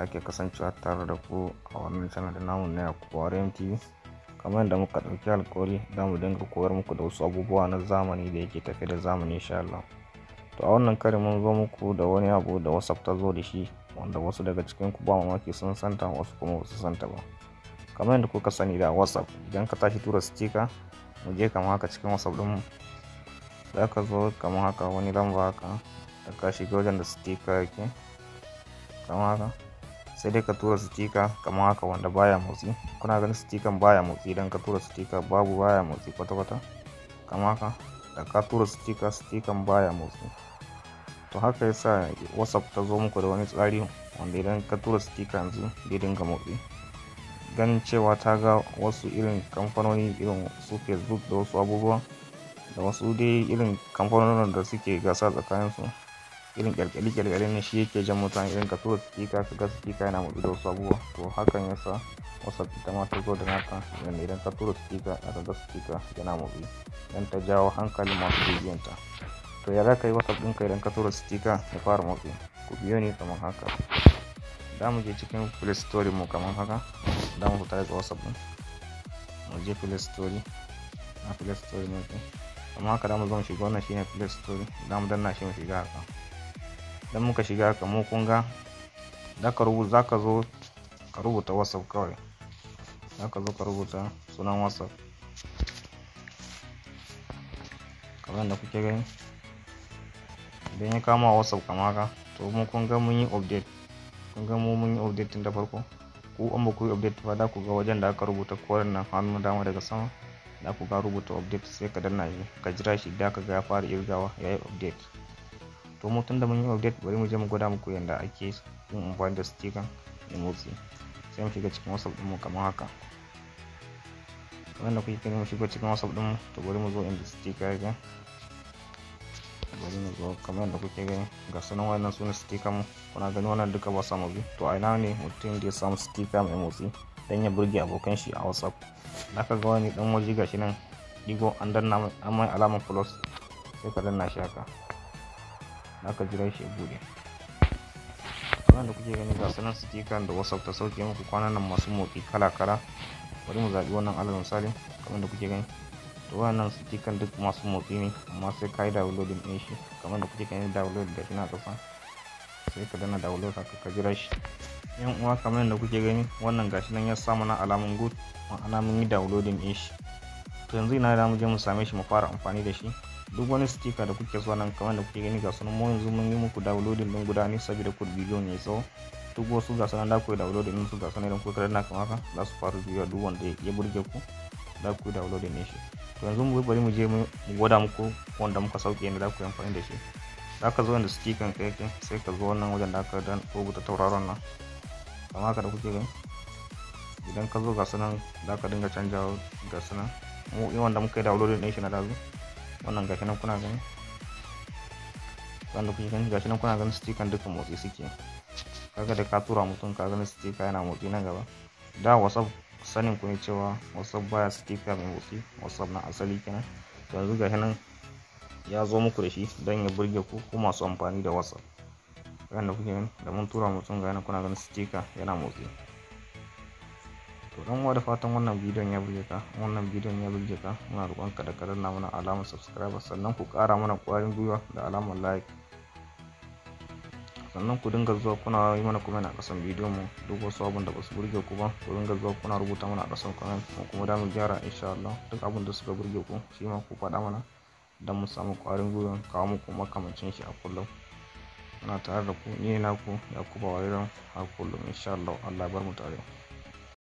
sake kasancewa tare da ku a wannan channel da namu na Yakubu Warem TV. Kamar yadda muka ɗauki alkawari, za mu dinga koyar muku da wasu abubuwa na zamani da yake tafe da zamani, insha Allah. To, a wannan karin mun zo muku da wani abu da WhatsApp ta zo da shi, wanda wasu daga cikin ku ba mamaki sun santa, wasu kuma ba su santa ba. Kamar yadda kuka sani da WhatsApp, idan ka tashi tura sticker, mu je kamar haka cikin WhatsApp ɗinmu. Za ka zo kamar haka, wani lamba haka, da ka shiga wajen da sticker yake kamar haka, sai dai ka tura sticker kamar haka wanda baya motsi. Kuna ganin sticker baya motsi. Idan ka tura sticker, babu, baya motsi kwata-kwata. Kamar haka, da ka tura sticker, sticker baya motsi. To, haka yasa WhatsApp ta zo muku da wani tsari wanda idan ka tura sticker yanzu zai dinga motsi. Ganin cewa ta ga wasu irin kamfanoni irin su Facebook da wasu abubuwa da wasu dai irin kamfanonin da suke gasa tsakaninsu, irin kyalkyali kyalkyali ne shi yake jan mutane, irin ka tura sticker ka ga sticker yana motsi da wasu abubuwa. To, hakan yasa WhatsApp ita ma ta zo da nata, yanda idan ka tura sticker aka ga sticker yana motsi, dan ta jawo hankalin masu bibiyanta. To, ya za ka yi WhatsApp ɗinka idan ka tura sticker ya fara motsi? Ku biyo ni kamar haka. Za mu je cikin Play Store mu kamar haka. Za mu fita daga WhatsApp ɗin, mu je Play Store. Na Play Store ne kamar haka, za mu zo mu shiga. Wannan shine Play Store. Za mu danna shi mu shiga haka. Idan muka shiga haka, mu kun ga za ka rubuta, za ka zo ka rubuta WhatsApp kawai. Za ka zo ka rubuta sunan WhatsApp kamar yadda kuke gani. Idan ya kama WhatsApp kamar haka, to mu kun ga mun yi update. Kun ga mu mun yi update tun da farko. Ku an ba ku yi update ba, za ku ga wajen da aka rubuta koren nan, hannu dama daga sama, za ku ga rubuta update. Sai ka danna shi, ka jira shi, da ka ga ya fara irgawa, ya yi update. To, mu tunda mun yi update, bari mu je mu gwada muku yadda ake yin amfani da sticker mai motsi. Sai mu shiga cikin WhatsApp ɗinmu kamar haka, kamar da kuke gani. Mu shiga cikin WhatsApp ɗinmu. To, bari mu zo inda sticker yake. Bari mu zo kamar yadda kuke gani, ga sunan. Wannan sune sticker mu, kuna gani, wannan duka ba sa motsi. To, a ina ne mutum da ya samu sticker mai motsi dan ya burge abokan shi a WhatsApp? Zaka ga wani dan waje, gashi nan digo, an danna an mai alamar plus. Sai ka danna shi haka, zaka jira shi ya bude. Kamar da kuke gani, ga sunan sticker da WhatsApp ta sauke muku kwanan nan, masu motsi kala kala. Bari mu zaɓi wannan alal misali, kamar da kuke gani. To, wannan sticker duk masu motsi ne, amma sai ka yi downloading ɗin shi. Kamar da kuke gani, download da shi na ƙasa. Sai ka danna download haka, ka jira shi. Yan uwa, kamar yadda kuke gani, wannan gashi nan ya sa mana alamun good, ma'ana mun yi downloading ɗin shi. To, yanzu ina da mu je mu same shi mu fara amfani da shi. Duk wani sticker da kuke so nan, kamar da kuke gani, ga sunan. Mu yanzu mun yi muku downloading ɗin guda ne saboda ku bidiyon ya tsawo. Duk wasu ga sunan da ku yi downloading ɗin su, ga sunan. Idan kuka danna kamar haka, za su fara juya. Duk wanda ya burge ku, za ku yi downloading ɗin shi. To, yanzu mu bari mu je mu gwada muku wanda muka sauke, yadda za ku yi amfani da shi. Za ka zo inda sticker ka yake, sai ka zo wannan wajen da aka dan rubuta tauraron nan, kamar haka da kuke gani. Idan ka zo, ga sunan, za ka dinga canjawa. Ga sunan mu wanda muka yi downloading ɗin shi na dazu, wannan gashi nan, kuna gani, wanda kuke gani, gashi nan, kuna ganin sticker duka motsi suke. Kaga da ka tura mutum, ka gani sticker yana motsi nan gaba. Da WhatsApp, sanin ku ne cewa WhatsApp baya sticker mai motsi, WhatsApp na asali kenan. To, yanzu gashi nan ya zo muku da shi don ya burge ku, ku masu amfani da WhatsApp. Wanda kuke gani, da mun tura mutum, ga yana, kuna ganin sticker yana motsi. To, dan uwa, da fatan wannan bidiyon ya burge ka. Wannan bidiyon ya burge ka, muna roƙon ka da ka danna mana alamar subscribe, sannan ku ƙara mana ƙwarin gwiwa da alamar like, sannan ku dinga zuwa kuna yi mana comment a ƙasan bidiyon mu. Duk wasu abun da basu burge ku ba, ku dinga zuwa kuna rubuta mana a ƙasan comment, mu kuma da mu gyara insha Allah. Duk abun da suka burge ku, shi ma ku faɗa mana don mu samu ƙwarin gwiwa kawo muku makamancin shi a kullum. Muna tare da ku, ni ne naku Yakubu Wariran, har kullum insha Allah. Allah ya bar mu tare.